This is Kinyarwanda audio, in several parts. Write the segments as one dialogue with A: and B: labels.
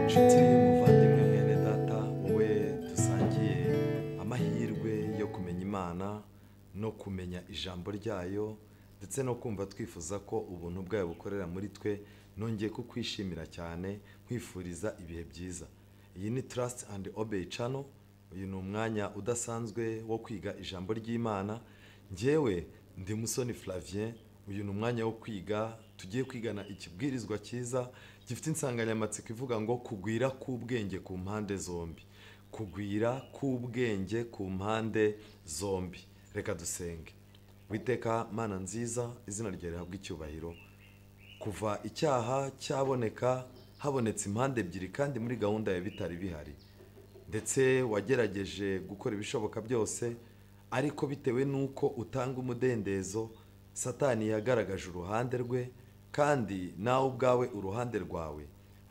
A: Nshuti muvandimwe, mwene data, wowe dusangiye amahirwe yo kumenya Imana no kumenya ijambo ryayo, ndetse no kumva twifuza ko ubuntu bwayo bukorera muri twe, nongeye kukwishimira cyane, nkwifuriza ibihe byiza. Iyi ni Trust and Obey Channel. Uyu ni umwanya udasanzwe wo kwiga ijambo ry'Imana. Njyewe ndi Musoni Flavien. Uyu ni umwanya wo kwiga, tugiye kwigana ikibwirizwa cyiza gifite insanganyamatsiko ivuga ngo kugwira k'ubwenge ku mpande zombi. Kugwira k'ubwenge ku mpande zombi. Reka dusenge. Witeka Mana nziza, izina ryawe rihabwe icyubahiro. Kuva icyaha cyaboneka, habonetse impande ebyiri kandi muri gahunda ya bitari bihari, ndetse wagerageje gukora ibishoboka byose, ariko bitewe n'uko utanga umudendezo, Satani yagaragaje uruhande rwe, kandi nawe ubwawe uruhande rwawe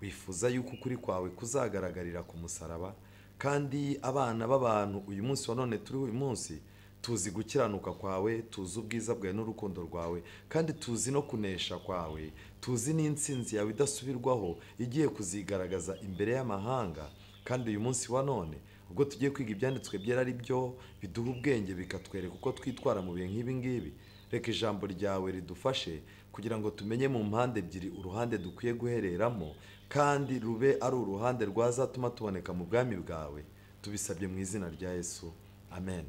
A: wifuza yuko ukuri kwawe kuzagaragarira ku musaraba. Kandi abana b'abantu uyu munsi wa none turi uyu munsi tuzi gukiranuka kwawe, tuzi ubwiza bwawe n'urukundo rwawe, kandi tuzi no kunesha kwawe, tuzi n'intsinzi yawe idasubirwaho igiye kuzigaragaza imbere y'amahanga. Kandi uyu munsi wa none ubwo tugiye kwiga ibyanditswe byera, ari byo biduha ubwenge, bikatwereka uko twitwara mu bihe nk'ibi ngibi, reka ijambo ryawe ridufashe kugira ngo tumenye mu mpande ebyiri uruhande dukwiye guhereramo, kandi rube ari uruhande rwazatuma tuboneka mu bwami bwawe. Tubisabye mu izina rya Yesu, amen.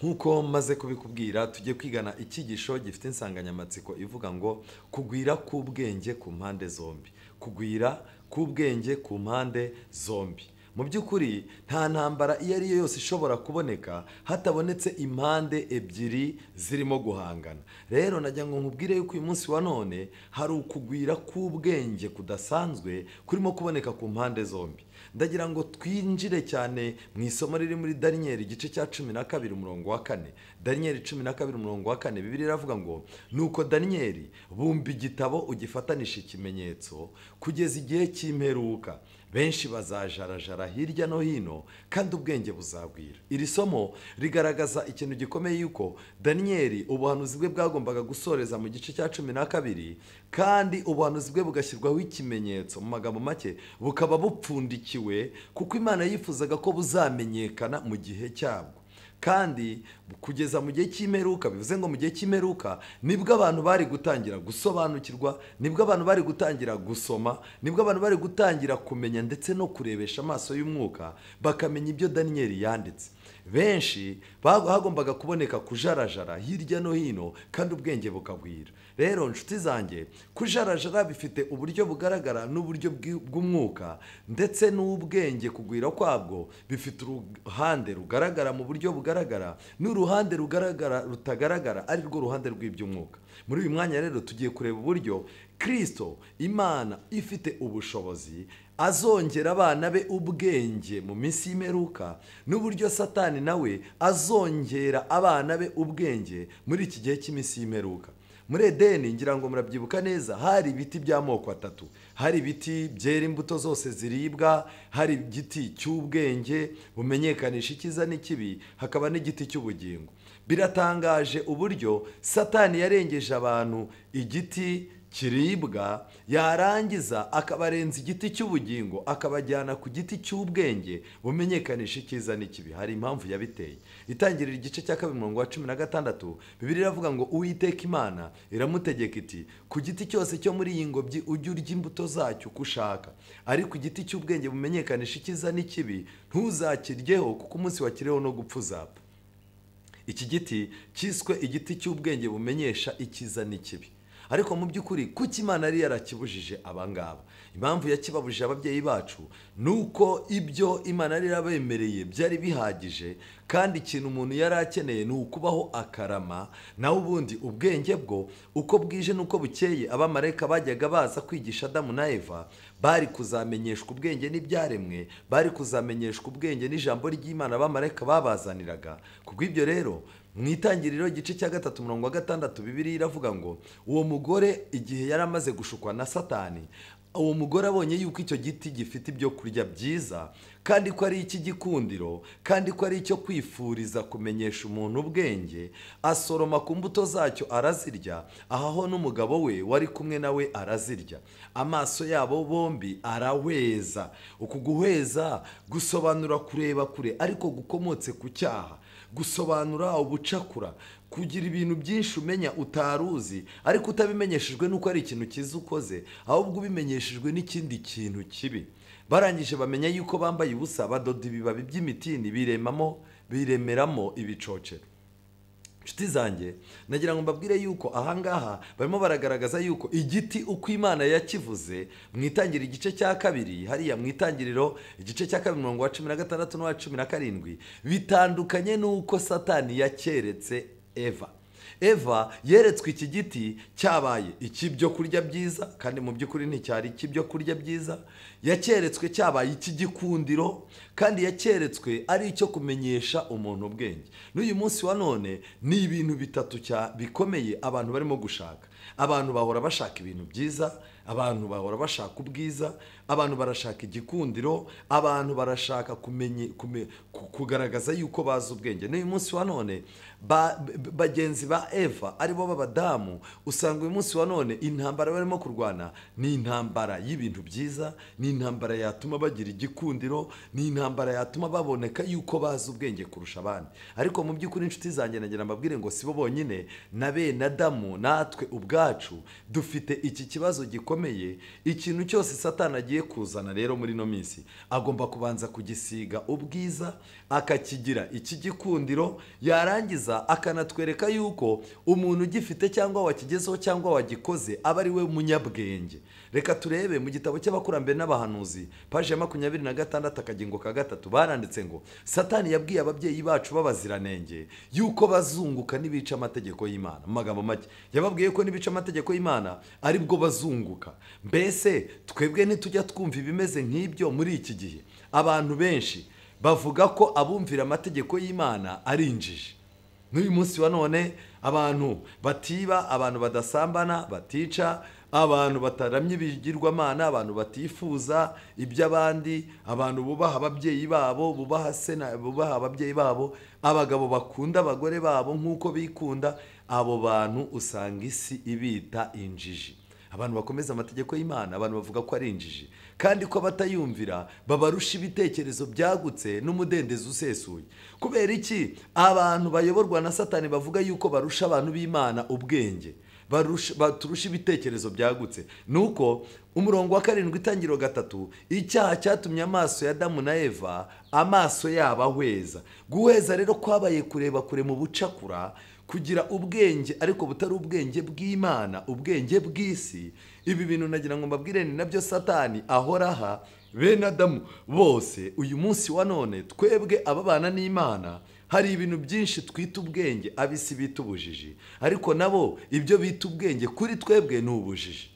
A: Nk'uko maze kubikubwira, tujye kwigana icyigisho gifite insanganyamatsiko ivuga ngo kugwira k'ubwenge ku mpande zombi. Kugwira k'ubwenge ku mpande zombi. Mu by'ukuri nta ntambara iyo ari yo yose ishobora kuboneka hatabonetse impande ebyiri zirimo guhangana. Rero najya ngo nkubwire yuko uyu munsi wa none hari ukugwira k'ubwenge kudasanzwe kurimo kuboneka ku mpande zombi. Ndagira ngo twinjire cyane mu isomo riri muri Daniyeli igice cya 12 umurongo wa 4. Daniyeli 12 umurongo wa 4, Bibiliya iravuga ngo nuko Daniyeli bumba igitabo ugifatanisha ikimenyetso kugeza igihe cy'imperuka, benshi bazajarajara hirya no hino kandi ubwenge buzagwira. Iri somo rigaragaza ikintu gikomeye, yuko Daniyeli ubuhanuzi bwe bwagombaga gusoreza mu gice cya 12, kandi ubuhanuzi bwe bugashyirwaho ikimenyetso, mu magambo make bukaba bupfundikiwe, kuko Imana yifuzaga ko buzamenyekana mu gihe cyabwo kandi kugeza mu gihe cy'imperuka. Bivuze ngo mu gihe cy'imperuka nibwo abantu bari gutangira gusobanukirwa, nibwo abantu bari gutangira gusoma, nibwo abantu bari gutangira kumenya ndetse no kurebesha amaso y'umwuka bakamenya ibyo Daniyeli yanditse. Benshi hagombaga kuboneka kujarajara hirya no hino kandi ubwenge bukagwira. Rero nshuti zanjye, kujarajara bifite uburyo bugaragara n'uburyo bw'umwuka, ndetse n'ubwenge kugwira kwabwo bifite uruhande rugaragara mu buryo bugaragara n'uruhande rugaragara rutagaragara, ari rwo ruhande rw'iby'umwuka. Muri uyu mwanya rero tugiye kureba uburyo Kristo, Imana ifite ubushobozi, azongera abana be ubwenge mu minsi y'imperuka, n'uburyo Satani nawe azongera abana be ubwenge muri iki gihe cy'iminsi y'imperuka. Muri Edeni, ngira ngo murabyibuka neza, hari ibiti by'amoko atatu. Hari ibiti byera imbuto zose ziribwa, hari igiti cy'ubwenge bumenyekanisha icyiza n'ikibi, hakaba n'igiti cy'ubugingo. Biratangaje uburyo Satani yarengeje abantu igiti kiribwa, yarangiza akabarenza igiti cy'ubugingo, akabajyana ku giti cy'ubwenge bumenyekanisha icyiza n'ikibi. Hari impamvu yabiteye. Itangirira igice cya 2 umurongo wa 16, Bibiliya iravuga ngo Uwiteka Imana iramutegeka iti ku giti cyose cyo muri iyi ngobyi ujye urya imbuto zacyo uko ushaka, ariko igiti cy'ubwenge bumenyekanisha icyiza n'ikibi ntuzakiryeho, kuko umunsi wakiriyeho no gupfa uzapfa. Iki giti cyiswe igiti cy'ubwenge bumenyesha icyiza n'ikibi. Ariko mu by'ukuri kuki Imana yari yarakibujije abangaba? Impamvu yakibabujije ababyeyi bacu nuko ibyo Imana yari yarabemereye byari bihagije, kandi ikintu umuntu yari akeneye ni ukubaho akarama. Naho ubundi ubwenge bwo uko bwije nuko bukeye, abamarayika bajyaga baza kwigisha Adamu na Eva, bari kuzamenyeshwa ubwenge n'ibyaremwe, bari kuzamenyeshwa ubwenge n'ijambo ry'Imana abamarayika babazaniraga. Kubw'ibyo rero Mu Itangiriro igice cya 3 umurongo wa 6, Bibiliya iravuga ngo uwo mugore igihe yari amaze gushukwa na Satani, uwo mugore abonye yuko icyo giti gifite ibyo kurya byiza, kandi ko ari icy'igikundiro, kandi ko ari icyo kwifuriza kumenyesha umuntu ubwenge, asoroma ku mbuto zacyo arazirya, ahaho n'umugabo we wari kumwe nawe arazirya. Amaso yabo bombi arahweza. Uku guhweza gusobanura kureba kure, ariko gukomotse ku cyaha, gusobanura ubucakura, kugira ibintu byinshi umenya utaruzi, ariko utabimenyeshejwe nuko ari ikintu cyiza ukoze, ahubwo ubimenyeshejwe n'ikindi kintu kibi. Barangije bamenya yuko bambaye ubusa, badoda ibibabi by'imitini biremeramo ibicocero. Inshuti zanjye, nagira ngo mbabwire yuko ahangaha barimo baragaragaza yuko igiti uko Imana yakivuze mu Itangiriro igice cya 2, hariya mu Itangiriro igice cya 2 umurongo wa 16 n'uwa 17, bitandukanye n'uko Satani yakeretse Eva. Eva yeretswe iki giti cyabaye ik'ibyo kurya byiza, kandi mu by'ukuri nticyari ik'ibyo kurya byiza. Yakeretswe cyabaye ik'igikundiro, kandi yakeretswe ari icyo kumenyesha umuntu ubwenge. N'uyu munsi wa none ni ibintu bitatu bikomeye abantu barimo gushaka. Abantu bahora bashaka ibintu byiza, abantu bahora bashaka ubwiza, abantu barashaka igikundiro, abantu barashaka kugaragaza yuko bazi ubwenge. N'uyu munsi wa none bagenzi ba Eva aribo b'abadamu, usanga uyu munsi wa none intambara barimo kurwana ni intambara y'ibintu byiza, ni intambara yatuma bagira igikundiro, ni intambara yatuma baboneka yuko bazi ubwenge kurusha abandi. Ariko mu by'ukuri inshuti zanjye, nagira mbabwire ngo sibo bonyine, na bene Adamu natwe ubwacu dufite iki kibazo gikomeye. Ikintu cyose Satani agiye kuzana rero muri no minsi, agomba kubanza kugisiga ubwiza, akakigira iki gikundiro, yarangiza akanatwereka yuko umuntu ugifite cyangwa wakigezeho cyangwa wagikoze aba ari we munyabwenge. Reka turebe mu gitabo cy'abakurambere n'abahanuzi, paje ya 26 akagingo ka 3, baranditse ngo Satani yabwiye ababyeyi bacu b'abaziranenge yuko bazunguka nibica amategeko y'Imana. Mu magambo make, yababwiye ko nibica amategeko y'Imana aribwo bazunguka. Mbese twebwe ntitujya twumva ibimeze nk'ibyo muri iki gihe? Abantu benshi bavuga ko abumvira amategeko y'Imana ari injiji. N'uyu munsi wa none abantu batiba, abantu badasambana, batica, abantu bataramye ibigirwamana, abantu batifuza iby'abandi, abantu bubaha ababyeyi babo, bubaha se, bubaha ababyeyi babo, abagabo bakunda abagore babo nk'uko bikunda, abo bantu usanga isi ibita injiji. Abantu bakomeza amategeko y'Imana, abantu bavuga ko ari injiji, kandi ko batayumvira babarusha ibitekerezo byagutse n'umudendezo usesuye. Kubera iki? Abantu bayoborwa na Satani bavuga yuko barusha abantu b'Imana ubwenge, baturusha ibitekerezo byagutse. Nuko umurongo wa 7 Itangiriro 3, icyaha cyatumye amaso ya Adamu na Eva amaso yabo ahweza. Guhweza rero kwabaye kureba kure mu bucakura, kugira ubwenge ariko butari ubwenge bw'Imana, ubwenge bw'isi. Ibi bintu nagira ngo mbabwire ni nabyo Satani ahoraha bene Adamu bose. Uyu munsi wa none twebwe ababana n'Imana hari ibintu byinshi twita ubwenge, ab'isi bita ubujiji, ariko nabo ibyo bita ubwenge kuri twebwe ni ubujiji.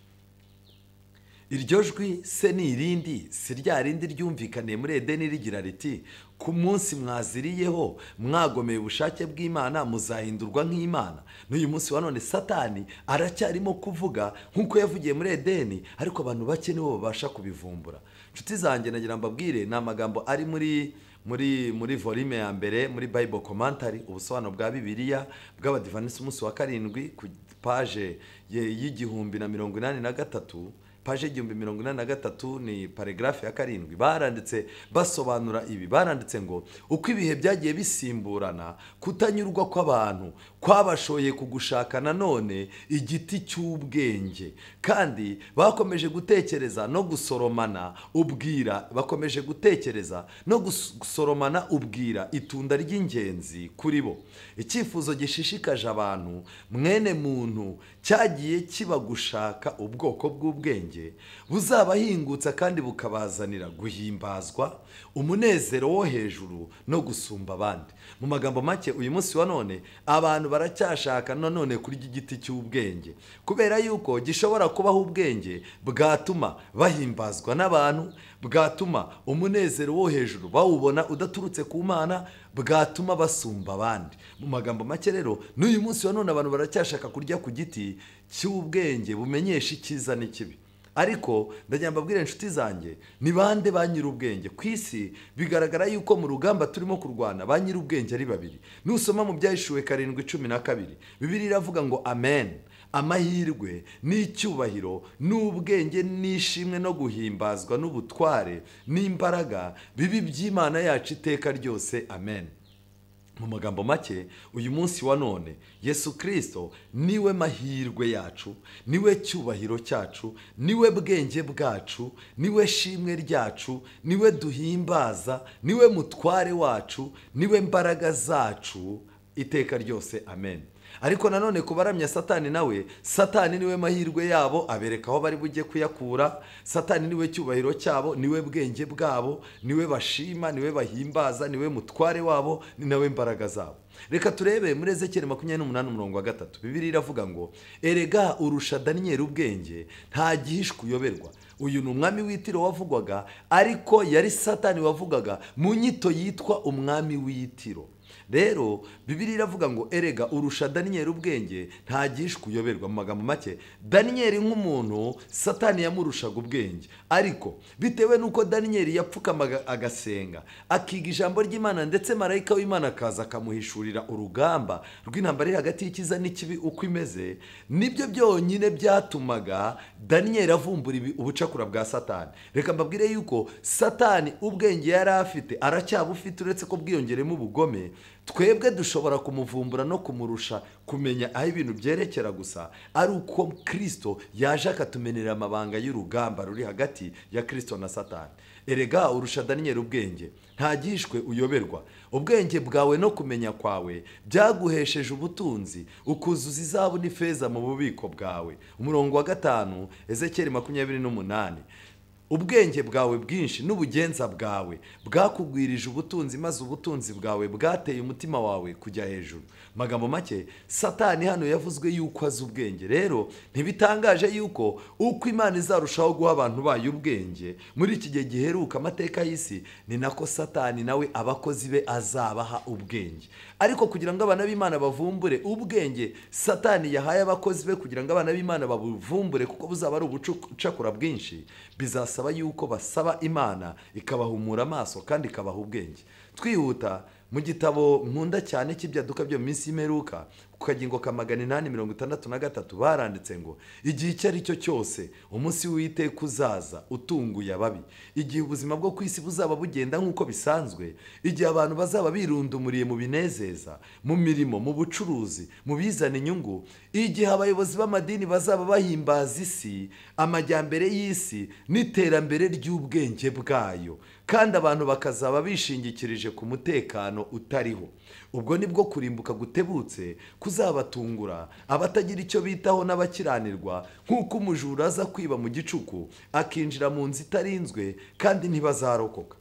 A: Iryo jwi se ni irindi, si rya rindi ryumvikaniye muri Edeni rigira riti: ku munsi mwaziriyeho mwagomeye ubushake bw'Imana muzahindurwa nk'Imana. N'uyu munsi wa none Satani aracyarimo kuvuga nk'uko yavugiye muri Edeni, ariko abantu bake nibo babasha kubivumbura. Inshuti zanjye, nagira mbabwire ni amagambo ari muri volume ya 1 muri Bible Commentary, ubusobanuro bwa Bibiliya bw'Abadivanisi umunsi wa 7 ku page y'1083, paje 1083 ni paragraphe ya 7. Baranditse basobanura ibi, baranditse ngo uko ibihe byagiye bisimburana, kutanyurwa kw'abantu kwabashoye kugushaka nanone igiti cy'ubwenge, kandi bakomeje gutekereza no gusoromana ubwira, bakomeje gutekereza no gusoromana ubwira itunda ry'ingenzi kuri bo. Icyifuzo gishishikaje abantu mwene muntu cyagiye kiba gushaka ubwoko bw'ubwenge buzabahingutsa kandi bukabazanira guhimbazwa, umunezero wo hejuru no gusumba abandi. Mu magambo make, uyu munsi wa none abantu baracyashaka nanone kurya igiti cy'ubwenge, kubera yuko gishobora kubaho ubwenge bwatuma bahimbazwa n'abantu, bwatuma umunezero wo hejuru bawubona udaturutse ku Mana, bwatuma basumba abandi. Mu magambo make rero, n'uyu munsi wa none abantu baracyashaka kurya ku giti cy'ubwenge bumenyesha icyiza n'ikibi. Ariko ndagira mbabwire inshuti zanjye, ni bande ba nyir'ubwenge ku isi? Bigaragara yuko mu rugamba turimo kurwana ba nyir'ubwenge ari babiri. Nusoma mu Byahishuwe 7:12, Bibiliya iravuga ngo amen. Amahirwe n'icyubahiro n'ubwenge n'ishimwe no guhimbazwa n'ubutware n'imbaraga bibi by'Imana yacu iteka ryose, amen. Mu magambo make, uyu munsi wa none Yesu Kristo niwe mahirwe yacu, niwe cyubahiro cyacu, niwe bwenge bwacu, niwe shimwe ryacu, niwe duhimbaza, niwe mutware wacu, niwe mbaraga zacu iteka ryose, amen. Ariko nanone kubaramya Satani, nawe Satani niwe mahirwe yabo, abereka aho bari bujye kuyakura. Satani niwe cyubahiro cyabo, niwe bwenge bwabo, niwe bashima, niwe bahimbaza, niwe mutware wabo, ni nawe mbaraga zabo. Reka turebe muri Ezekiyeli 28 umurongo wa 3. Bibiliya iravuga ngo erega urusha Daniyeli ubwenge, nta gihishwe uyoberwa. Uyu ni umwami w'Itiro wavugwaga, ariko yari Satani wavugaga mu nyito yitwa umwami w'Itiro. Rero Bibiliya iravuga ngo erega urusha Daniyeli ubwenge, nta gihishwe uyoberwa. Mu magambo make, Daniyeli nk'umuntu Satani yamurushaga ubwenge, ariko bitewe n'uko Daniyeli yapfukamaga agasenga, akiga ijambo ry'Imana, ndetse marayika w'Imana akaza akamuhishurira urugamba rw'intambara iri hagati y'icyiza n'ikibi uko imeze, nibyo byonyine byatumaga Daniyeli avumbura ubucakura bwa Satani. Reka mbabwire yuko Satani ubwenge yari afite aracyabufite, uretse ko bwiyongeremo ubugome. Twebwe dushobora kumuvumbura no kumurusha kumenya aho ibintu byerekera gusa ari uko Kristo yaje akatumenera amabanga y'urugamba ruri hagati ya Kristo na Satani. Erega urusha Daniyeli ubwenge, nta gihishwe uyoberwa. Ubwenge bwawe no kumenya kwawe byaguhesheje ubutunzi, ukuzuza izahabu n'ifeza mu bubiko bwawe. Umurongo wa 5, Ezekiyeli 28. Ubwenge bwawe bwinshi n'ubugenza bwawe bwakugwirije ubutunzi, maze ubutunzi bwawe bwateye umutima wawe kujya hejuru. Magambo make, Satani hano yavuzwe yuko azi ubwenge. Rero ntibitangaje yuko uko Imana izarushaho guha abantu bayo ubwenge muri iki gihe giheruka amateka y'isi, ni nako Satani nawe abakozi be azabaha ubwenge. Ariko kugira ngo abana b'Imana bavumbure ubwenge Satani yahaye abakozi be, kugira ngo abana b'Imana babuvumbure, kuko buzaba ari ubucakura bwinshi, bizasaba yuko basaba Imana ikabahumura amaso kandi ikabaha ubwenge. Twihuta mu gitabo nkunda cyane cy'ibyaduka byo mu minsi y'imperuka, ku kagingo ka 863 baranditse ngo igihe icyo ari cyo cyose umunsi w'Uwiteka uzaza utunguye ababi, igihe ubuzima bwo ku isi buzaba bugenda nk'uko bisanzwe, igihe abantu bazaba birundumuriye mu binezeza, mu mirimo, mu bucuruzi, mu bizana inyungu, igihe abayobozi b'amadini bazaba bahimbaza isi, amajyambere y'isi n'iterambere ry'ubwenge bwayo, kandi abantu bakazaba bishingikirije ku mutekano utariho. Ubwo nibwo kurimbuka gutebutse kuzabatungura abatagira icyo bitaho n'abakiranirwa, nk'uko umujura aza kwiba mu gicuku akinjira mu nzu itarinzwe, kandi ntibazarokoka.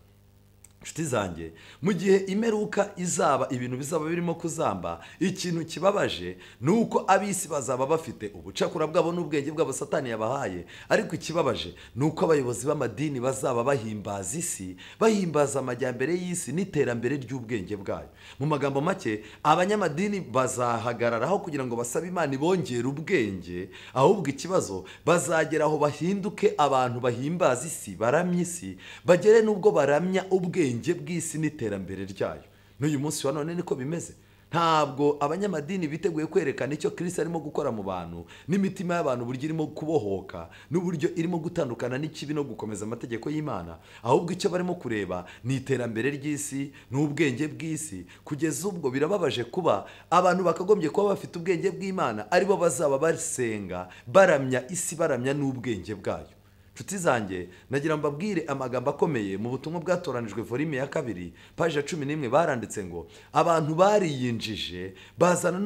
A: Inshuti zanjye, mu gihe imperuka izaba, ibintu bizaba birimo kuzamba, ikintu kibabaje ni uko ab'isi bazaba bafite ubucakura bwabo n'ubwenge bwabo Satani yabahaye, ariko ikibabaje ni uko abayobozi b'amadini bazaba bahimbaza isi, bahimbaza amajyambere y'isi n'iterambere ry'ubwenge bwayo. Mu magambo make, abanyamadini bazahagararaho kugira ngo basabe Imana ibongere ubwenge, ahubwo ikibazo bazagera aho bahinduke abantu bahimbaza isi, baramya isi, bagere n'ubwo baramya ubwenge bw'isi n'iterambere ryayo. N'uyu munsi wa none niko bimeze. Ntabwo abanyamadini biteguye kwerekana icyo Kristo arimo gukora mu bantu, n'imitima y'abantu uburyo irimo kubohoka, n'uburyo irimo gutandukana n'ikibi no gukomeza amategeko y'Imana. Ahubwo icyo barimo kureba ni iterambere ry'isi n'ubwenge bw'isi. Kugeza ubwo birababaje kuba abantu bakagombye kuba bafite ubwenge bw'Imana aribo bazaba basenga, baramya isi, baramya n'ubwenge bwayo. Nshuti zanjye, nagira mbabwire amagambo akomeye mu butumwa bwatoranijwe volume ya 2 page ya 11. Baranditse ngo abantu bariyinjije bazana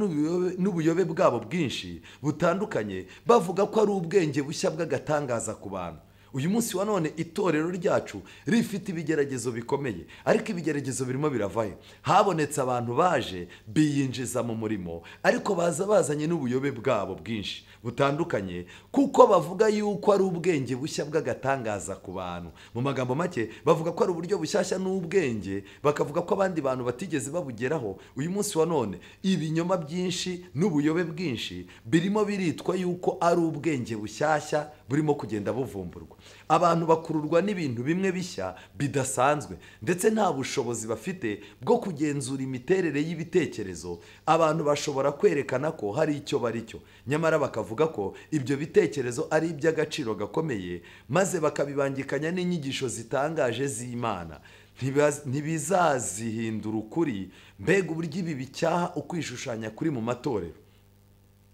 A: n'ubuyobe bwabo bwinshi butandukanye, bavuga ko ari ubwenge bushya bw'agatangaza ku bantu. Uyu munsi wa none itorero ryacu rifite ibigeragezo bikomeye, ariko ibigeragezo birimo biravahe. Habonetse abantu baje biyinjiza mu murimo, ariko baza bazanye n'ubuyobe bwabo bwinshi butandukanye, kuko bavuga yuko ari ubwenge bushya bw'agatangaza ku bantu. Mu magambo make bavuga ko ari uburyo bushyashya n'ubwenge, bakavuga ko abandi bantu batigeze babugeraho. Uyu munsi wa none ibinyoma byinshi n'ubuyobe bwinshi birimo biritwa yuko ari ubwenge bushyashya burimo kugenda buvumburwa. Abantu bakururwa n'ibintu bimwe bishya bidasanzwe, ndetse nta bushobozi bafite bwo kugenzura imiterere y'ibitekerezo. Abantu bashobora kwerekana ko hari icyo bari cyo, nyamara bakavuga ko ibyo bitekerezo ari iby'agaciro gakomeye, maze bakabibangikanya n'inyigisho zitangaje z'Imana. Ntibizazihindura ukuri. Mbega uburyo ibi bicyaha ukwishushanya kuri mu matorero.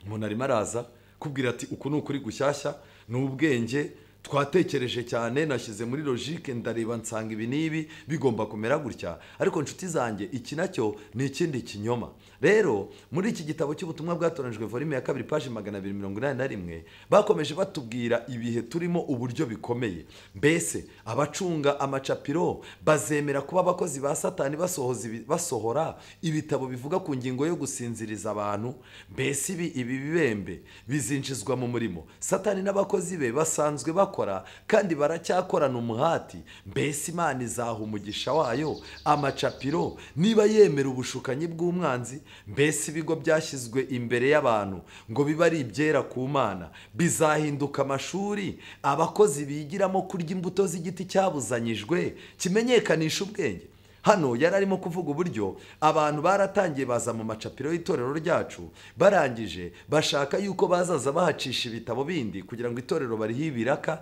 A: Umuntu arimo araza kubwira ati uku ni ukuri gushyashya, ni ubwenge twatekereje cyane, nashyize muri logique ndareba nsanga ibi n'ibi bigomba kumera gutya. Ariko nshuti zanjye, iki nacyo ni ikindi kinyoma. Rero muri iki gitabo cy'ubutumwa bwatoranijwe volume ya 2 page 281 bakomeje batubwira ibihe turimo uburyo bikomeye. Mbese abacunga amacapiro bazemera kuba abakozi ba Satani basohora ibitabo bivuga ku ngingo yo gusinziriza abantu? Mbese ibi bibembe bizinjizwa mu murimo Satani n'abakozi be basanzwe bakora kandi baracyakorana umuhati? Mbese Imana izaha umugisha wayo amacapiro niba yemera ubushukanyi bw'umwanzi? Mbese ibigo byashyizwe imbere y'abantu ngo bibe ari ibyera ku Mana bizahinduka amashuri abakozi bigiramo kurya imbuto z'igiti cyabuzanyijwe kimenyekanisha ubwenge? Hano yari arimo kuvuga uburyo abantu baratangiye baza mu macapiro y'itorero ryacu, barangije bashaka yuko bazaza bahacisha ibitabo bindi kugira ngo itorero barihe ibiraka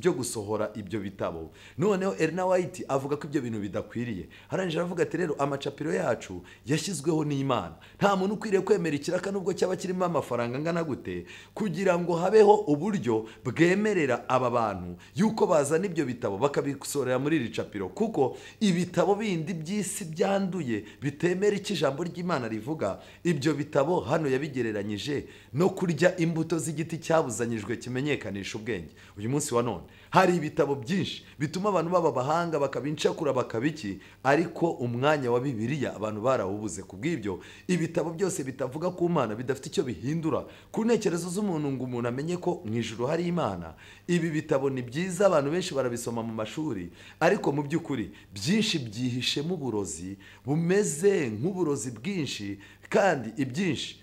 A: byo gusohora ibyo bitabo. Noneho Elena White avuga ko ibyo bintu bidakwiriye. Arangije aravuga ati rero amacapiro yacu yashyizweho n'Imana, nta muntu ukwiriye kwemera ikiraka nubwo cyaba kirimo amafaranga angana gute, kugira ngo habeho uburyo bwemerera aba bantu yuko bazana ibyo bitabo bakabisorera muri iri capiro, kuko ibitabo bindi by'isi byanduye bitemera icyo ijambo ry'Imana rivuga. Ibyo bitabo hano yabigereranyije no kurya imbuto z'igiti cyabuzanyijwe kimenyekanisha ubwenge. Uyu munsi wa none hari ibitabo byinshi bituma abantu baba abahanga, bakabincakura, bakabiki, ariko umwanya wa Bibiliya abantu barawubuze. Kubw'ibyo ibitabo byose bitavuga ku Mana bidafite icyo bihindura ku ntekerezo z'umuntu ngo umuntu amenye ko mu ijuru hari Imana. Ibi bitabo ni byiza, abantu benshi barabisoma mu mashuri, ariko mu by'ukuri byinshi byihishemo uburozi bumeze nk'uburozi bwinshi, kandi ibyinshi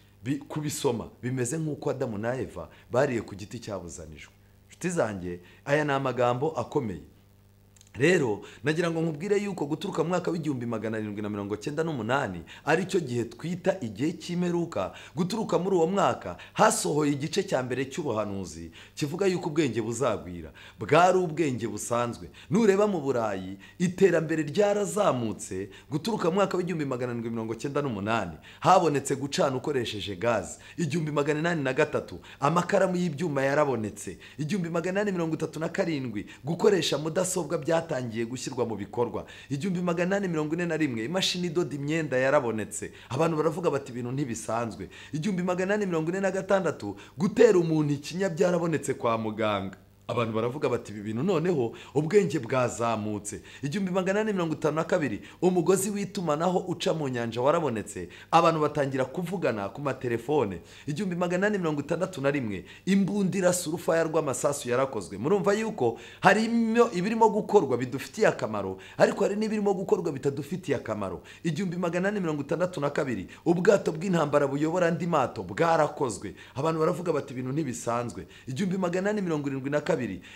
A: kubisoma bimeze nk'uko Adamu na Eva bariye ku giti cyabuzanijwe. Nshuti zanjye, aya ni amagambo akomeye. Rero nagira ngo nkubwire yuko guturuka mu mwaka w'1798 aricyo gihe twita igihe cy'imperuka, guturuka muri uwo mwaka hasohoye igice cya mbere cy'ubuhanuzi kivuga yuko ubwenge buzagwira. Bwari ubwenge busanzwe. Nureba mu Burayi iterambere ryarazamutse. Guturuka mu mwaka w'1798 habonetse gucana ukoresheje gaze. 1803 amakaramu y'ibyuma yarabonetse. 1837 gukoresha mudasobwa byatangiye gushyirwa mu bikorwa. 1841 imashini idoda imyenda yarabonetse. Abantu baravuga bati ibintu ntibisanzwe. 1846 gutera umuntu ikinya byarabonetse kwa muganga. Abantu baravuga bati ibi bintu noneho ubwenge bwazamutse. 1852 umugozi w'itumanaho uca mu nyanja warabonetse. Abantu batangira kuvugana ku matelefone. 1861 imbundira surufaya rw'amasasu yarakozwe. Murumva yuko hari ibirimo gukorwa bidufitiye akamaro, ariko hari n'ibirimo gukorwa bitadufitiye akamaro. 1862 ubwato bw'intambara buyobora andi mato bwarakozwe. Abantu baravuga bati ibintu ntibisanzwe. 1872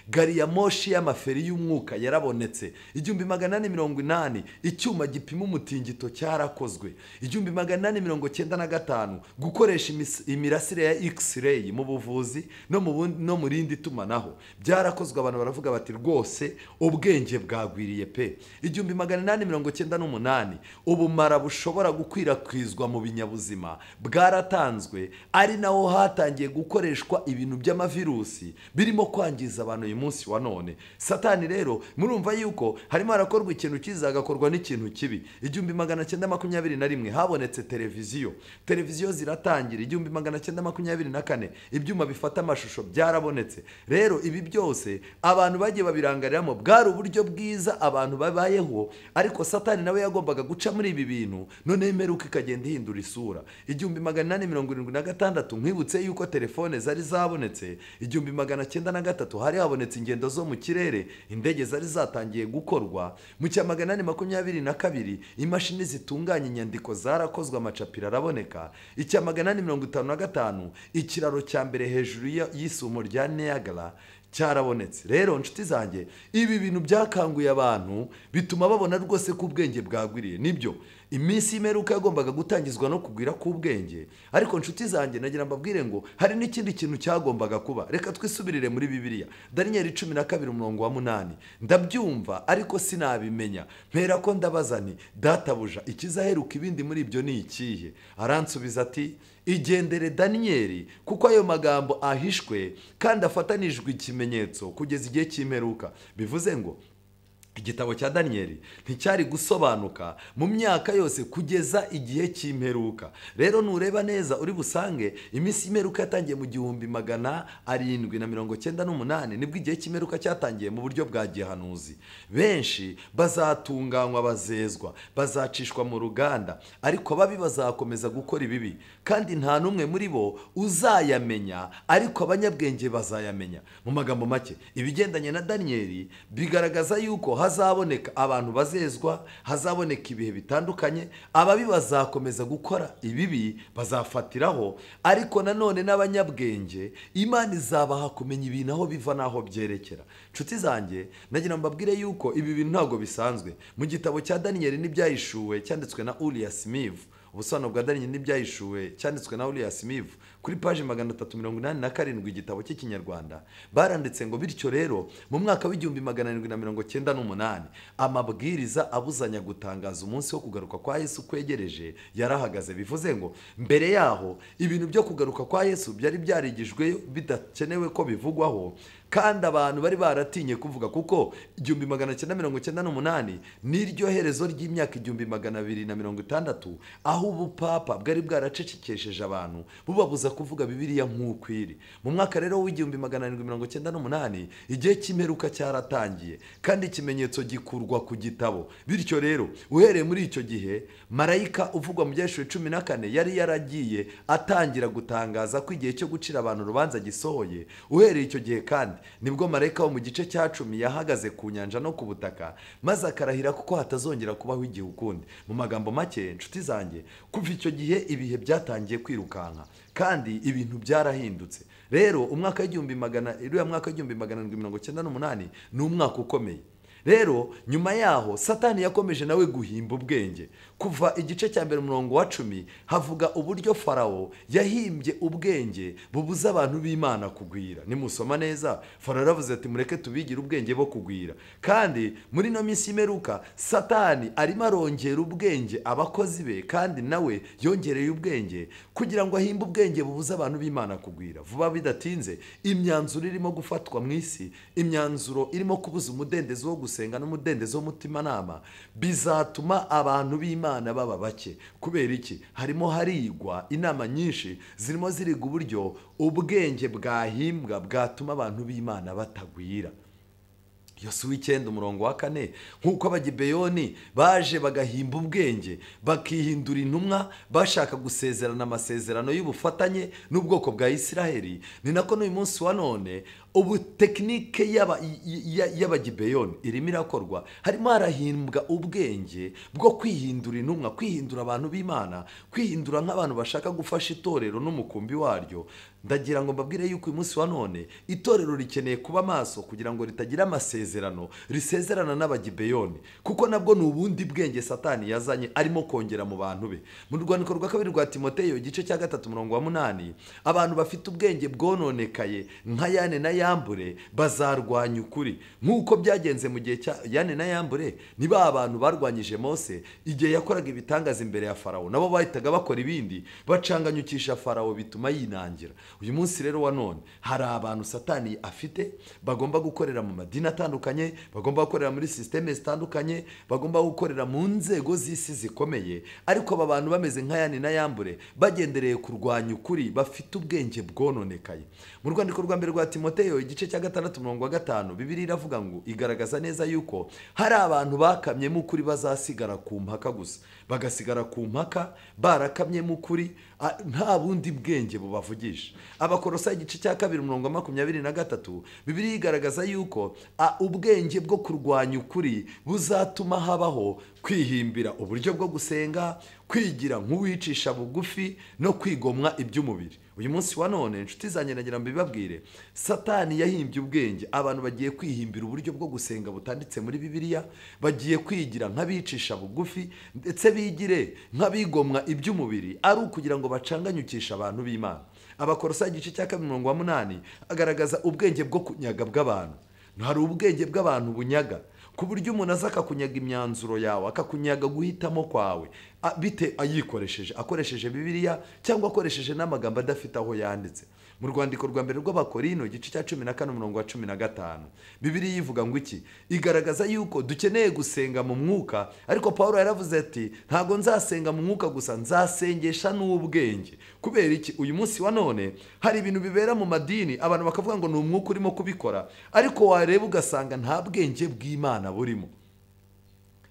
A: gari ya moshi y'amaferi y'umwuka yarabonetse. 1880 icyuma gipima umutingito cyarakozwe. 1895 gukoresha imirasire ya X-ray mu buvuzi no mu rindi tumanaho byarakozwe. Abantu baravuga bati rwose ubwenge bwagwiriye pe. 1898 ubumara bushobora gukwirakwizwa mu binyabuzima bwaratanzwe, ari naho hatangiye gukoreshwa ibintu by'amavirusi birimo kwangiza kwangiza abantu uyu munsi wa none. Satani rero murumva yuko harimo harakorwa ikintu cyiza hagakorwa n'ikintu kibi. 1921 habonetse televiziyo, televiziyo ziratangira. 1924 ibyuma bifata amashusho byarabonetse. Rero ibi byose abantu bagiye babirangariramo, bwari uburyo bwiza abantu babayeho, ariko Satani nawe yagombaga guca muri ibi bintu, none imperuka ikagenda ihindura isura. 1876 nkwibutse yuko telefone zari zabonetse. 1903 hari habonetse ingendo zo mu kirere, indege zari zatangiye gukorwa. Mu cya 822 imashini zitunganya inyandiko zarakozwe, amacapiro araboneka. Icya 855 ikiraro cya mbere hejuru y'isumo rya Niagara cyarabonetse. Rero nshuti zanjye, ibi bintu byakanguye abantu, bituma babona rwose ko ubwenge bwagwiriye. Nibyo, iminsi y'imperuka yagombaga gutangizwa no kugwira k'ubwenge, ariko nshuti zanjye nagira mbabwire ngo hari n'ikindi kintu cyagombaga kuba. Reka twisubirire muri Bibiliya, Daniyeli 12 umurongo wa 8. Ndabyumva ariko sinabimenya, mpera ko ndabaza nti databuja, ikizaheruka ibindi muri ibyo ni ikihe? Aransubiza ati igendere Daniyeli, kuko ayo magambo ahishwe kandi afatanijwe ikimenyetso kugeza igihe cy'imperuka. Bivuze ngo igitabo cya Daniyeli nticyari gusobanuka mu myaka yose kugeza igihe cy'imperuka. Rero nureba neza uri busange iminsi y'imperuka yatangiye mu 1798, nibwo igihe cy'imperuka cyatangiye mu buryo bwa gihanuzi. Benshi bazatunganywa, bazezwa, bazacishwa mu ruganda, ariko ababi bazakomeza gukora ibibi, kandi nta n'umwe muri bo uzayamenya, ariko abanyabwenge bazayamenya. Mu magambo make, ibigendanye na Daniyeli bigaragaza yuko hazaboneka abantu bazezwa, hazaboneka ibihe bitandukanye, ababi bazakomeza gukora ibibi bazafatiraho, ariko nanone n'abanyabwenge Imana izabaha kumenya ibintu aho biva n'aho byerekera. Nshuti zanjye, nagira mbabwire yuko ibi bintu ntabwo bisanzwe. Mu gitabo cya Daniyeli n'ibyahishuwe cyanditswe na Uriah Smith, ubusobanuro bwa Daniyeli n'ibyahishuwe cyanditswe na Uriah Smith, kuri paji 387 igitabo cy'Ikinyarwanda, baranditse ngo bityo rero mu mwaka w'1798 amabwiriza abuzanya gutangaza umunsi wo kugaruka kwa Yesu kwegereje yarahagaze. Bivuze ngo mbere yaho ibintu byo kugaruka kwa Yesu byari byarigijwe bidakenewe ko bivugwaho, kandi abantu bari baratinye kuvuga, kuko 1998 niryo herezo ry'imyaka 1260 aho ubupapa bwari bwaracecekesheje abantu bubabuza kuvuga Bibiliya nk'uko iri. Mu mwaka rero w'1798 igihe cy'imperuka cyaratangiye, kandi ikimenyetso gikurwa ku gitabo. Bityo rero uhereye muri icyo gihe marayika uvugwa mu Byahishuriwe 14 yari yaragiye atangira gutangaza ko igihe cyo gucira abantu urubanza gisohoye. Uhereye icyo gihe kandi nibwo marayika wo mu gice cya 10 yahagaze ku nyanja no ku butaka, maze akarahira kuko hatazongera kubaho igihe ukundi. Mu magambo make, nshuti zanjye, kuva icyo gihe ibihe byatangiye kwirukanka kandi ibintu byarahindutse. Rero umwaka w'1798 ni umwaka ukomeye. Rero nyuma yaho Satani yakomeje nawe guhimba ubwenge. Kuva igice cya mbere umurongo wa 10 havuga uburyo Farawo yahimbye ubwenge bubuza abantu b'Imana kugwira. Nimusoma neza, Farawo yaravuze ati mureke tubigire ubwenge bo kugwira. Kandi muri no minsi y'imperuka Satani arimo arongera ubwenge abakozi be, kandi nawe yongereye ubwenge kugira ngo ahimbe ubwenge bubuza abantu b'Imana kugwira. Vuba bidatinze imyanzuro irimo gufatwa mu isi, imyanzuro irimo kubuza umudendezo wo gusenga n'umudendezo w'umutimanama, bizatuma abantu b'Imana baba bake. Kubera iki? Harimo harigwa inama nyinshi zirimo ziriga uburyo ubwenge bwahimbwa bwatuma abantu b'Imana batagwira. Yosuwa 9 umurongo wa 4, nk'uko Abagibeyoni baje bagahimba ubwenge bakihindura intumwa bashaka gusezerana amasezerano y'ubufatanye n'ubwoko bwa Isiraheli, ni nako n'uyu munsi wa none ubu tekinike y'Abagibeyoni irimo irakorwa. Harimo harahimbwa ubwenge bwo kwihindura intumwa, kwihindura abantu b'Imana, kwihindura nk'abantu bashaka gufasha itorero n'umukumbi waryo. Ndagira ngo mbabwire yuko uyu munsi wa none itorero rikeneye kuba maso kugira ngo ritagira amasezerano risezerana n'Abagibeyoni, kuko nabwo ni ubundi bwenge Satani yazanye arimo kongera mu bantu be. Mu rwandiko rwa kabiri rwa Timoteyo igice cya 3 umurongo wa 8, abantu bafite ubwenge bwononekaye nka Yane na Yambure bazarwanya ukuri nk'uko byagenze mu gihe cya Yane na Yambure. Ni ba bantu barwanyije Mose igihe yakoraga ibitangaza imbere ya Farawo, nabo bahitaga bakora ibindi bacanganyukisha Farawo bituma yinangira. Uyu munsi rero wa none hari abantu Satani afite bagomba gukorera mu madini atandukanye, bagomba gukorera muri systeme zitandukanye, bagomba gukorera mu nzego z'isi zikomeye, ariko aba bantu bameze nka Yane na Yambure bagendereye kurwanya ukuri, bafite ubwenge bwononekaye. Mu rwandiko rwa mbere rwa Timoteyo igice cya 6:5, Bibiliya iravuga ngo igaragaza neza yuko hari abantu bakamyemo ukuri bazasigara ku mpaka gusa, bagasigara ku mpaka barakamyemo ukuri, nta bundi bwenge bubavugisha. Abakolosayi igice cya 2:23, Bibiliya igaragaza yuko ubwenge bwo kurwanya ukuri buzatuma habaho kwihimbira uburyo bwo gusenga, kwigira nk'uwicisha bugufi no kwigomwa iby'umubiri. Uyu munsi wa none inshuti zanjye nagira mbibabwire, Satani yahimbye ubwenge. Abantu bagiye kwihimbira uburyo bwo gusenga butanditse muri Bibiliya, bagiye kwigira nk'abicisha bugufi ndetse bigire nk'abigomwa iby'umubiri, ari ukugira ngo bacanganyukishe abantu b'Imana. Abakolosayi igice cya 2:8 agaragaza ubwenge bwo kunyaga bw'abantu. Hari ubwenge bw'abantu bunyaga, ku buryo umuntu aza akakunyaga imyanzuro yawe, akakunyaga guhitamo kwawe, bite ayikoresheje, akoresheje Bibiliya cyangwa akoresheje n'amagambo adafite aho yanditse. Mu rwandiko rwa mbere rw'Abakorino igice cya 14:15, Bibiliya ivuga ngo iki? Igaragaza yuko dukeneye gusenga mu mwuka, ariko Paulo yaravuze ati ntago nzasenga mu mwuka gusa, nzasengesha n'ubwenge. Kubera iki? Uyu munsi wa none hari ibintu bibera mu madini abantu bakavuga ngo ni umwuka urimo kubikora, ariko wareba ugasanga nta bwenge bw'Imana burimo.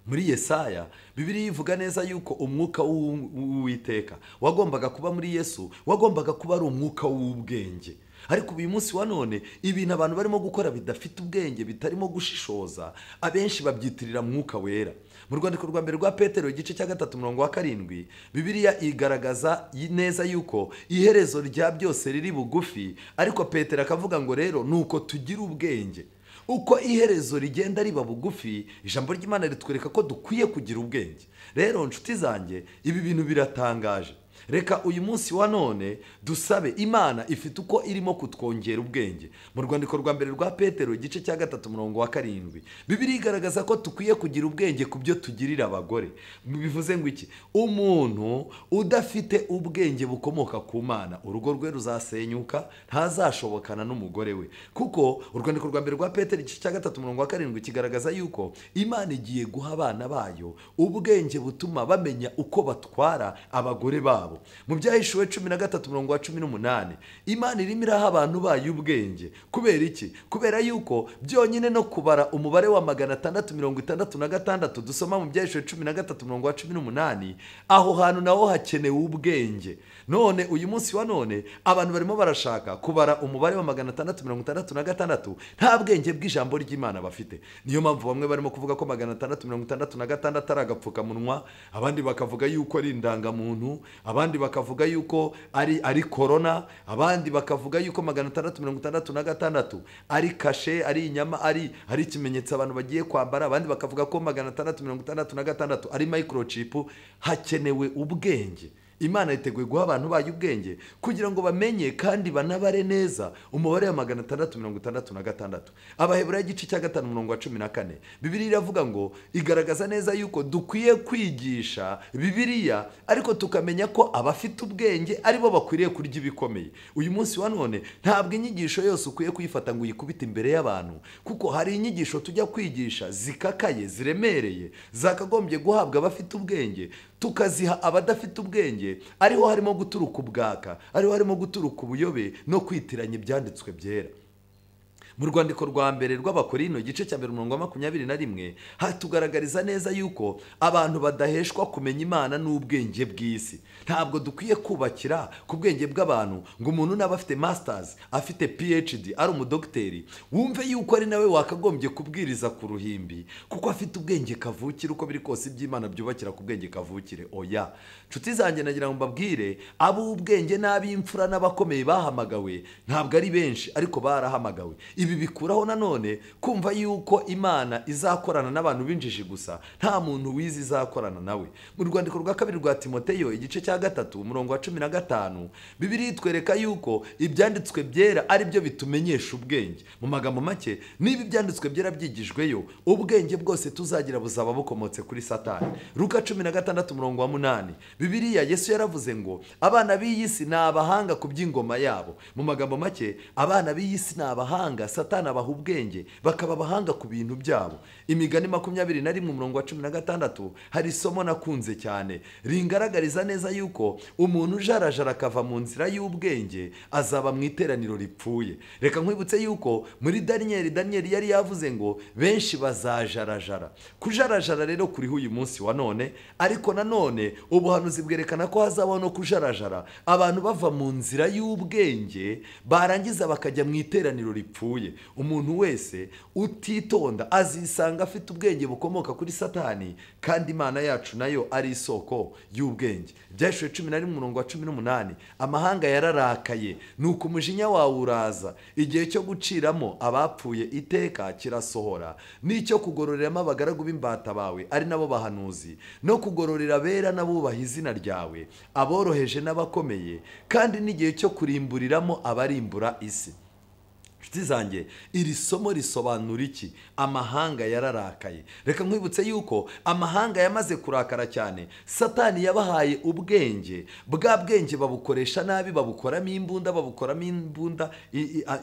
A: Muri Yesaya Bibiliya ivuga neza yuko umwuka w'Uwiteka wagombaga kuba muri Yesu, wagombaga kuba ari umwuka w'ubwenge. Ariko uyu munsi wa none ibintu abantu barimo gukora bidafite ubwenge, bitarimo gushishoza, abenshi babyitirira mwuka wera. Mu rwandiko rwa mbere rwa Petero igice cya 3:7, Bibiliya igaragaza neza yuko iherezo rya byose riri bugufi, ariko Petero akavuga ngo rero nuko tugira ubwenge. Uko iherezo rigenda riba bugufi, ijambo ry'Imana ritwereka ko dukwiye kugira ubwenge. Rero nshuti zanjye, ibi bintu biratangaje. Reka uyu munsi wa none dusabe Imana ifite uko irimo kutwongera ubwenge. Mu rwandiko rwa mbere rwa Petero igice cya 3:7, Bibiliya igaragaza ko tukwiye kugira ubwenge ku byo tugirira abagore. Bivuze ngo iki? Umuntu udafite ubwenge bukomoka ku Mana, urugo rwe ruzasenyuka, ntazashobokana n'umugore we. Kuko urwandiko rwa mbere rwa Petero igice cya 3:7 kigaragaza yuko Imana igiye guha abana bayo ubwenge butuma bamenya uko batwara abagore babo. Mu Byahishuwe 13:18, Imana irimo iraha abantu bayo ubwenge. Kubera iki? Kubera yuko byonyine no kubara umubare wa 666 dusoma mu Byahishuwe 13:18, aho hantu naho hakenewe ubwenge. None uyu munsi wa none abantu barimo barashaka kubara umubare wa 666 nta bwenge bw'ijambo ry'Imana bafite. Niyo mpamvu bamwe barimo kuvuga ko 666 ari agapfukamunwa, abandi bakavuga yuko ari indangamuntu, abandi bakavuga yuko ari corona, abandi bakavuga yuko 666 ari kashe, ari inyama, ari ikimenyetso abantu bagiye kwambara, abandi bakavuga ko 666 ari microchip. Hakenewe ubwenge. Imana iteguye guha abantu bayo ubwenge kugira ngo bamenye kandi banabare neza umubare wa 666. Abaheburayo igice cya 5:14, Bibiliya iravuga ngo igaragaza neza yuko dukwiye kwigisha Bibiliya, ariko tukamenya ko abafite ubwenge aribo bakwiriye kurya ibikomeye. Uyu munsi wa none ntabwo inyigisho yose ukwiye kuyifata ngo uyikubite imbere y'abantu, kuko hari inyigisho tujya kwigisha zikakaye, ziremereye, zakagombye guhabwa abafite ubwenge, tukaziha abadafite ubwenge. Ariho harimo guturuka ubwaka, ariho harimo guturuka ubuyobe no kwitiranya ibyanditswe byera. Mu rwandiko rwa mbere rw'Abakorino igice cya 1:21 hatugaragariza neza yuko abantu badaheshwa kumenya Imana n'ubwenge bw'isi. Ntabwo dukwiye kubakira ku bwenge bw'abantu ngo umuntu naba afite masters, afite PhD, ari umudokiteri, wumve yuko ari nawe wakagombye kubwiriza ku ruhimbi kuko afite ubwenge kavukire. Uko biri kose iby'Imana byubakira ku bwenge kavukire. Oya nshuti zanjye, nagira ngo mbabwire, ab'ubwenge n'ab'imfura n'abakomeye bahamagawe ntabwo ari benshi, ariko barahamagawe. Ibi bikuraho nanone kumva yuko Imana izakorana n'abantu b'injiji gusa, nta muntu wize izakorana nawe. Mu rwandiko rwa kabiri rwa Timoteyo igice cya 3 umurongo wa 15, Bibiliya itwereka yuko ibyanditswe byera ari byo bitumenyesha ubwenge. Mu magambo make, niba ibyanditswe byera byigijweyo, ubwenge bwose tuzagira buzaba bukomotse kuri Satani. Luka 16 umurongo wa 8, Bibiliya Yesu yaravuze ngo abana b'iyi si ni abahanga ku by'ingoma yabo. Mu magambo make, abana b'iyi si ni abahanga, Satani abaha ubwenge bakaba abahanga ku bintu byabo. Imigani 21 umurongo wa 16, hari isomo nakunze cyane ringaragariza neza yuko umuntu ujarajara akava mu nzira y'ubwenge azaba mu iteraniro ripfuye. Reka nkwibutse yuko muri Daniyeli yari yavuze ngo benshi bazajarajara. Kujarajara rero kuriho uyu munsi wa none, ariko nanone ubuhanuzi bwerekana ko hazabaho no kujarajara, abantu bava mu nzira y'ubwenge barangiza bakajya mu iteraniro ripfuye. Umuntu wese utitonda azisanga afite ubwenge bukomoka kuri Satani, kandi Imana yacu nayo ari isoko y'ubwenge. Ibyahishuriwe 11 umurongo wa 18, amahanga yararakaye, nuko umujinya wawe uraza, igihe cyo guciramo abapfuye iteka kirasohora, n'icyo kugororeramo abagaragu b'imbata bawe ari nabo bahanuzi, no kugororera abera n'abubaha izina ryawe, aboroheje n'abakomeye, kandi n'igihe cyo kurimburiramo abarimbura isi. Inshuti zanjye, iri somo risobanura iki? Amahanga yararakaye. Reka nkwibutse yuko amahanga yamaze kurakara cyane, Satani yabahaye ubwenge, bwa bwenge babukoresha nabi, babukoramo imbunda,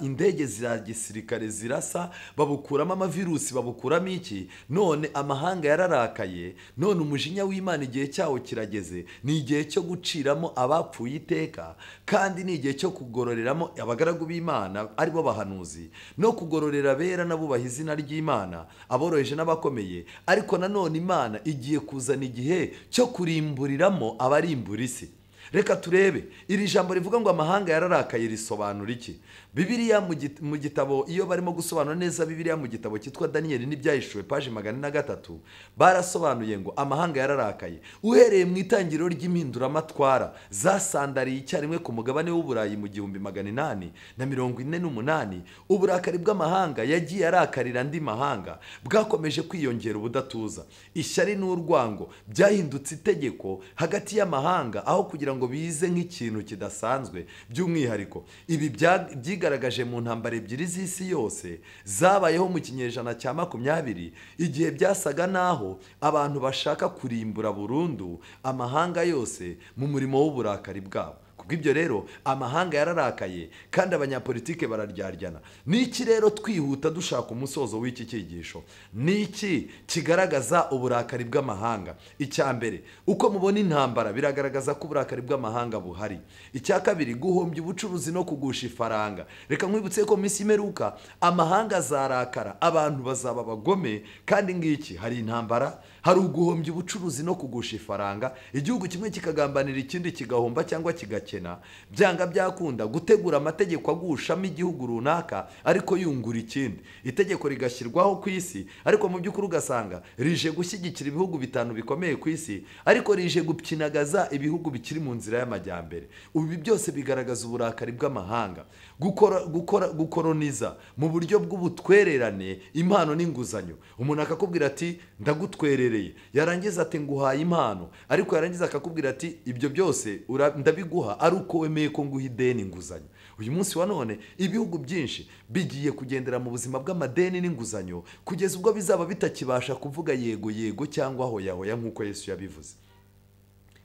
A: indege za gisirikare zirasa, babukuramo amavirusi, babukuramo iki. None amahanga yararakaye, none umujinya w'Imana igihe cyawo kirageze. Ni igihe cyo guciramo abapfuye iteka, kandi ni igihe cyo kugororeramo abagaragu b'Imana aribo bahanuzi, no kugororera abera n'abubaha izina ry'Imana, aboroheje n'abakomeye. Ariko nanone Imana igiye kuzana igihe cyo kurimburiramo abarimbura isi. Reka turebe iri jambo rivuga ngo amahanga yararakaye risobanura iki. Bibiliya mu gitabo, iyo barimo gusobanura neza Bibiliya mu gitabo cyitwa Daniyeli n'ibyahishuwe paji 403, barasobanuye ngo amahanga yararakaye uhereye mu itangiriro ry'impinduramatwara zasandariye icyarimwe ku mugabane w'Uburayi mu 1848. Uburakari bw'amahanga yagiye arakarira andi mahanga bwakomeje kwiyongera ubudatuza. Ishyari n'urwango byahindutse itegeko hagati y'amahanga, aho kugira ngo bize nk'ikintu kidasanzwe. By'umwihariko ibi byigaragaje mu ntambara ebyiri z'isi yose zabayeho mu kinyejana cya 20, igihe byasaga naho abantu bashaka kurimbura burundu amahanga yose mu murimo w'uburakari bwabo. Kubw'ibyo rero amahanga yararakaye kandi abanyapolitike bararyaryana. Niki rero twihuta dushaka umusozo w'iki cyigisho? Niki kigaragaza uburakari bw'amahanga? Icya mbere, uko mubona intambara biragaragaza ko uburakari bw'amahanga buhari. Icya kabiri, guhombya ubucuruzi no kugusha ifaranga. Reka nkwibutse ko minsi imeruka amahanga azarakara, abantu bazaba abagome, kandi ngiki hari intambara, hari uguhombya ubucuruzi no kugusha ifaranga. Igihugu kimwe kikagambanira ikindi kigahomba cyangwa kigakena. Byanga byakunda gutegura amategeko agushamo igihugu runaka ariko yungura ikindi. Itegeko rigashyirwaho ku isi, ariko mu by'ukuri ugasanga rije gushyigikira ibihugu 5 bikomeye ku isi, ariko rije gupyinagaza ibihugu bikiri mu nzira y'amajyambere. Ubu byose bigaragaza uburakari bw'amahanga. Gukoroniza mu buryo bw'ubutwererane impano n'inguzanyo. Umuntu akakubwira ati ndagutwerereye, yarangiza ati nguhaye impano, ariko yarangiza akakubwira ati ibyo byose ndabiguha ari uko wemeye ko nguha ideni inguzanyo. Uyu munsi wa none ibihugu byinshi bigiye kugendera mu buzima bw'amadeni n'inguzanyo kugeza ubwo bizaba bitakibasha kuvuga yego yego cyangwa hoya hoya nk'uko Yesu yabivuze.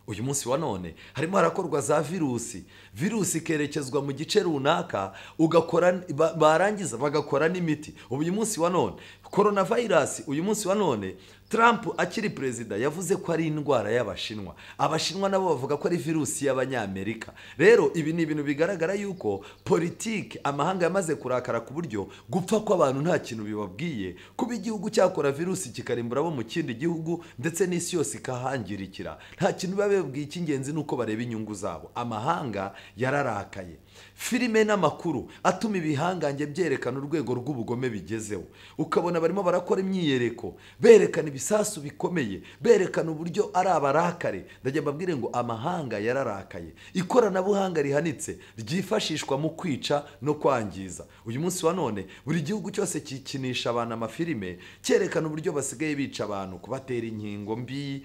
A: Uyu munsi wa none harimo harakorwa za virusi, virusi ikerekezwa mu gice runaka, ugakora barangiza bagakora n'imiti. Uyu munsi wa none coronavirus, uyu munsi wa none Trump akiri perezida yavuze ko ari indwara y'Abashinwa, Abashinwa nabo bavuga ko ari virusi y'Abanyamerika. Rero ibi ni ibintu bigaragara yuko politiki amahanga yamaze kurakara ku buryo gupfa kw'abantu nta kintu bibabwiye, kuba igihugu cyakora virusi kikarimbura abo mu kindi gihugu ndetse n'isi yose ikahangirikira, nta kintu biba babibabwiye, icy'ingenzi ni uko bareba inyungu zabo. Amahanga yararakaye. Filime n'amakuru atuma ibihangange byerekana urwego rw'ubugome bigezeho. Ukabona barimo barakora imyiyereko, berekana ibisasu bikomeye, berekana uburyo ari abarakare. Ndagira mbabwire ngo amahanga yararakaye. Ikoranabuhanga rihanitse ryifashishwa mu kwica no kwangiza. Uyu munsi wa none buri gihugu cyose kikinisha abantu amafilime cyerekana uburyo basigaye bica abantu, kubatera inkingo mbi,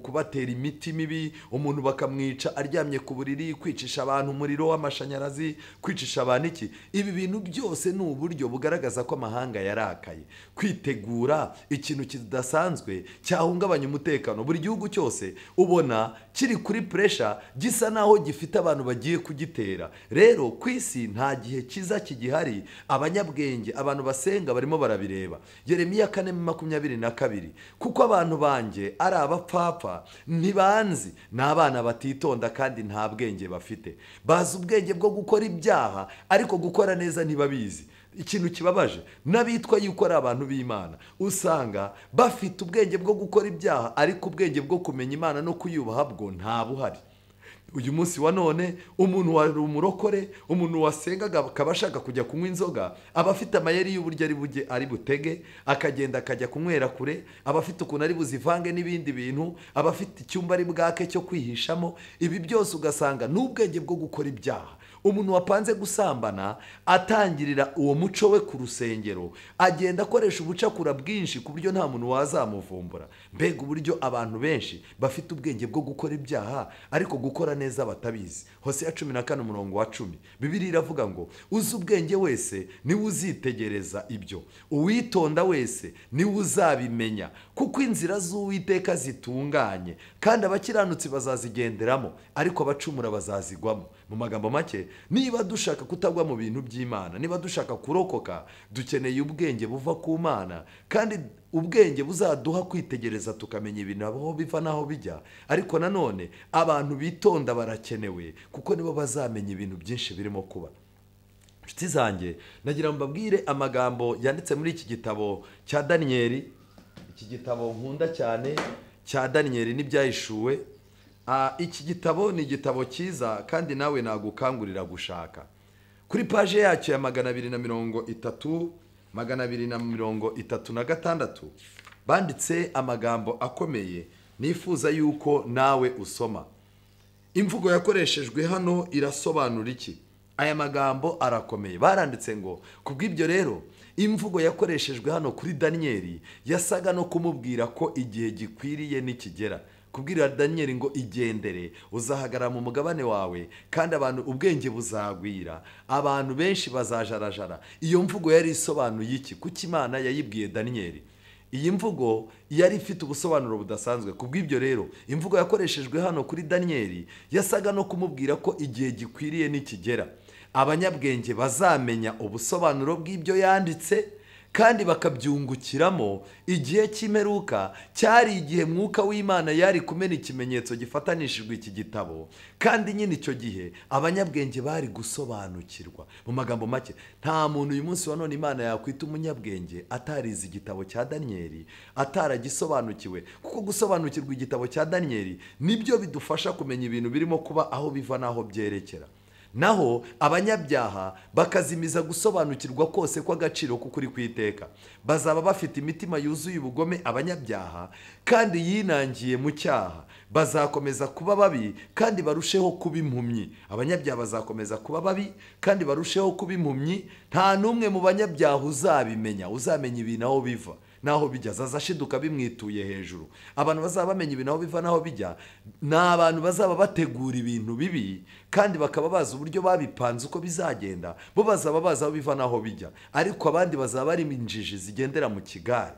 A: kubatera imiti mibi, umuntu bakamwica aryamye ku buriri, kwicisha abantu umuriro w'amashanyarazi, kwicisha abantu iki. Ibi bintu byose ni uburyo bugaragaza ko amahanga yarakaye. Kwitegura ikintu kidasanzwe cyahungabanya umutekano. Buri gihugu cyose ubona kiri kuri pressure, gisa naho gifite abantu bagiye kugitera. Rero ku isi nta gihe kiza kigihari. Abanyabwenge, abantu basenga barimo barabireba. Yeremiya 4:22, kuko abantu banjye ari abapfapfa, ntibanzi, ni abana batitonda kandi nta bwenge bafite. Bazi ubwenge bwo gukora ibyaha, ariko gukora neza ntibabizi. Ikintu kibabaje, n'abitwa yuko ari abantu b'Imana usanga bafite ubwenge bwo gukora ibyaha, ariko ubwenge bwo kumenya Imana no kuyubaha bwo nta buhari. Uyu munsi wa none umuntu wari umurokore, umuntu wasengaga akaba ashaka kujya kunywa inzoga, aba afite amayeri y'uburyo ari bujye ari butege, akagenda akajya kunywera kure, aba afite ukuntu ari buzivange n'ibindi bintu, aba afite icyumba ari bwake cyo kwihishamo. Ibi byose ugasanga n'ubwenge bwo gukora ibyaha. Umuntu wapanze gusambana atangirira uwo muco we ku rusengero, agenda akoresha ubucakura bwinshi ku buryo nta muntu wazamuvumbura. Mbega uburyo abantu benshi bafite ubwenge bwo gukora ibyaha ariko gukora neza batabizi. Hosea 14:10, Bibiliya iravuga ngo uzi ubwenge wese niwe uzitegereza ibyo, uwitonda wese niwe uzabimenya, kuko inzira z'Uwiteka zitunganye, kandi abakiranutsi bazazigenderamo, ariko abacumura bazazigwamo. Mu magambo make, niba dushaka kutagwa mu bintu by'Imana, niba dushaka kurokoka, dukeneye ubwenge buva ku Mana, kandi ubwenge buzaduha kwitegereza tukamenya ibintu aho biva n'aho bijya. Ariko nanone abantu bitonda barakenewe, kuko nibo bazamenya ibintu byinshi birimo kuba. Inshuti zanjye, nagira ngo mbabwire amagambo yanditse muri iki gitabo cya Daniyeli, iki gitabo nkunda cyane cya Daniyeli n'ibyahishuwe. Iki gitabo ni igitabo cyiza kandi nawe nagukangurira gushaka. Kuri paje yacyo ya 230, 236 banditse amagambo akomeye nifuza yuko nawe usoma. Imvugo yakoreshejwe hano irasobanura iki? Aya magambo arakomeye. Baranditse ngo kubw'ibyo rero imvugo yakoreshejwe hano kuri Daniyeli yasaga no kumubwira ko igihe gikwiriye nikigera. Kubwira Daniyeli ngo igendere, uzahagarara mu mugabane wawe, kandi abantu ubwenge buzagwira, abantu benshi bazajarajara. Iyo mvugo yari isobanuye iki? Kuki Imana yayibwiye Daniyeli? Iyi mvugo yari ifite ubusobanuro budasanzwe. Kubw'ibyo rero imvugo yakoreshejwe hano kuri Daniyeli yasaga no kumubwira ko igihe gikwiriye nikigera, abanyabwenge bazamenya ubusobanuro bw'ibyo yanditse kandi bakabyungukiramo. Igihe cy'imperuka cyari igihe Mwuka w'Imana yari kumena ikimenyetso gifatanishijwe iki gitabo, kandi nyine icyo gihe abanyabwenge bari gusobanukirwa. Mu magambo make, nta muntu uyu munsi wa none Imana yakwita umunyabwenge atarize igitabo cya Daniyeli, ataragisobanukiwe, kuko gusobanukirwa igitabo cya Daniyeli nibyo bidufasha kumenya ibintu birimo kuba, aho biva n'aho byerekera. Naho abanyabyaha bakazimiza gusobanukirwa kose kw'agaciro k'ukuri kw'iteka. Bazaba bafite imitima yuzuye ubugome abanyabyaha, kandi yinangiye mu cyaha. Bazakomeza kuba babi kandi barusheho kuba impumyi. Abanyabyaha bazakomeza kuba babi kandi barusheho kuba impumyi. Nta n'umwe mu banyabyaha uzabimenya, uzamenya ibintu aho biva naho bijya, azashiduka bimwituye hejuru. Abantu bazaba bamenya ibintu aho biva naho bijya ni abantu bazaba bategura ibintu bibi, kandi bakaba bazi uburyo babipanze uko bizagenda. Bo bazaba bazi aho biva naho bijya, ariko abandi bazaba ari injiji zigendera mu kigare.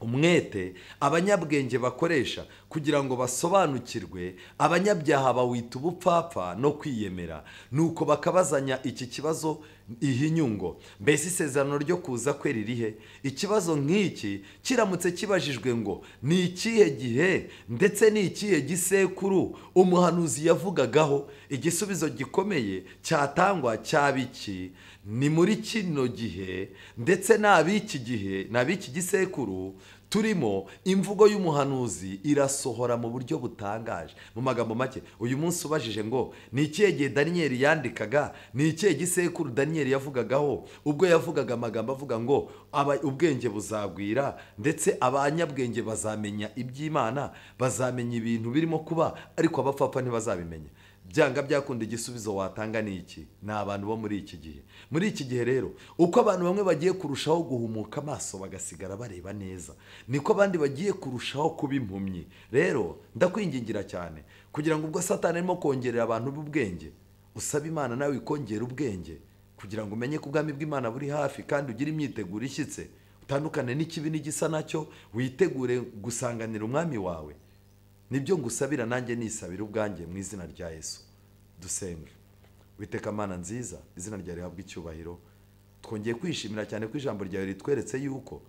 A: Umwete abanyabwenge bakoresha kugira ngo basobanukirwe, abanyabyaha bawita ubupfapfa no kwiyemera. Nuko bakabazanya iki kibazo ihinyungo, mbese isezerano ryo kuza kwe ririhe? Ikibazo nk'iki kiramutse kibajijwe ngo ni ikihe gihe ndetse ni ikihe gisekuru umuhanuzi yavugagaho, igisubizo gikomeye cyatangwa cyabiki: ni muri kino gihe ndetse n'ab'iki gihe n'ab'iki gisekuru turimo, imvugo y'umuhanuzi irasohora mu buryo butangaje. Mu magambo make, uyu munsi ubajije ngo ni ikihe gihe Daniyeli yandikaga, ni ikihe gisekuru Daniyeli yavugagaho ubwo yavugaga amagambo avuga ngo ubwenge buzagwira, ndetse abanyabwenge bazamenya iby'Imana, bazamenya ibintu birimo kuba, ariko abapfapfa ntibazabimenya. Byanga byakunda igisubizo watanga ni iki? Ni abantu bo muri iki gihe. Muri iki gihe rero, uko abantu bamwe bagiye kurushaho guhumuka amaso bagasigara bareba neza, niko abandi bagiye kurushaho kuba impumyi. Rero ndakwingingira cyane kugira ngo ubwo Satani arimo kongerera abantu b'ubwenge, usabe Imana nawe ikongera ubwenge kugira ngo umenye ko ubwami bw'Imana buri hafi, kandi ugire imyiteguro ishyitse, utandukane n'ikibi n'igisa nacyo, witegure gusanganira umwami wawe. Nibyo ngusabira nanjye nisabira ubwanjye mu izina rya Yesu. Dusenge. Witeka Mana nziza, izina ryawe rihabwe icyubahiro. Twongeye kwishimira cyane ko ijambo ryawe ritweretse yuko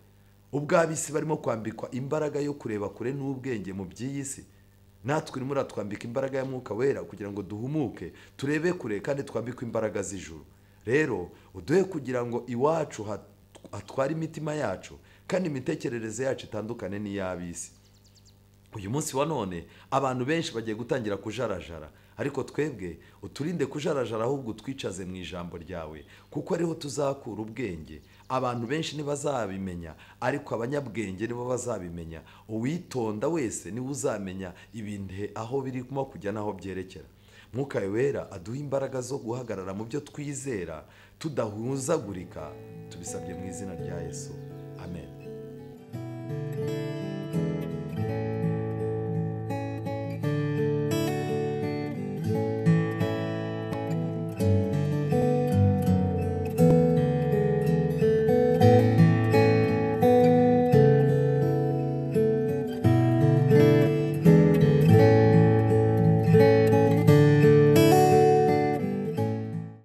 A: ubw'ab'isi barimo kwambikwa imbaraga yo kureba kure n'ubwenge mu by'iyi si, natwe urimo uratwambika imbaraga ya Mwuka Wera kugira ngo duhumuke, turebe kure kandi twambikwe imbaraga z'ijuru. Rero uduhe kugira ngo iwacu hatware imitima yacu, kandi imitekerereze yacu itandukane n'iy'ab'isi. Uyu munsi wa none abantu benshi bagiye gutangira kujarajara, ariko twebwe uturinde kujarajara, ahubwo utwicaze mu ijambo ryawe, kuko ariho tuzakura ubwenge. Abantu benshi ntibazabimenya, ariko abanyabwenge nibo bazabimenya. Uwitonda wese niwe uzamenya ibintu aho birimo kujya n'aho byerekera. Mwuka Wera aduha imbaraga zo guhagarara mu byo twizera tudahuzagurika. Tubisabye mu izina rya Yesu, amen.